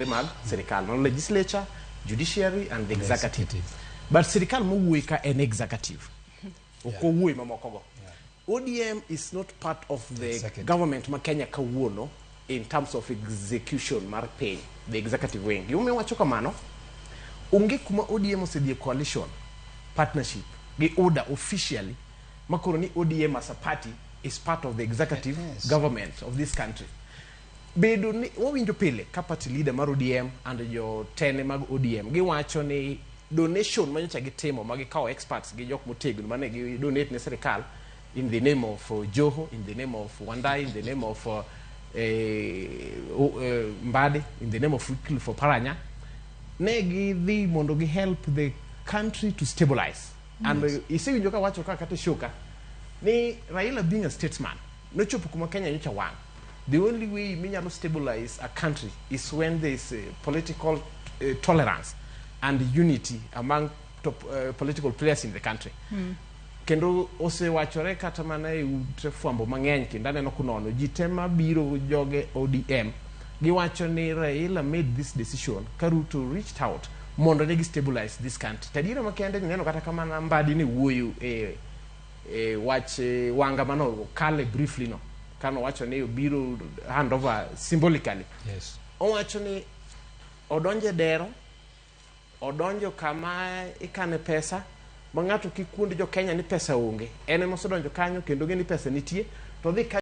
Mag sirikal mano legislature, judiciary and the executive. Executive. But sirikal mowuoyi ka en executive, ok owuoyi mamoko go. ODM is not part of the Executive. Government ma Kenya kawuono in terms of execution mar piny, the executive wing. Gimomiyo wacho kamano, onge kuma ODM osedhi e coalition partnership gi UDA officially makoro ni ODM as a party is part of the executive government of this country. Bedo ni wawinjo pile ka party leader mar ODM and jotene mag ODM giwacho ni donation manyocha gitimo ma gikawo experts gi jok motegno mane gi donate ne sirikal in the name of Joho, in the name of Wandayi, in the name of Mbadi, in the name of Wycliffe Oparanya, ne gidhi mondo gi help the country to stabilize. And isewinjo ka wacho ka kata e show ka ni Raila, being a statesman, nochopo kuma Kenya nyocha wang'. The only way minyalo stabilize a country is when there is political tolerance and unity among top political players in the country. Kendo osewachore kata mana e ute fwambo mang'eny, kendo aneno kunono ji te mabiro joge ODM giwacho ni Raila made this decision ka Ruto reached out mondo ne gi stabilize this country. Tadiera makende ni neno kata kamana Mbadi ne wuoyo e wach Wanga mano kale briefly no kanowacho ni obiro hand over symbolically. Owacho ni odonjo e dero, odonjo kama ikane pesa ma ng'ato kik wuond jo Kenya ni pesa onge. En ema osedonjo kanyo kendo ng'e ni pesa nitie to odhi kanyo.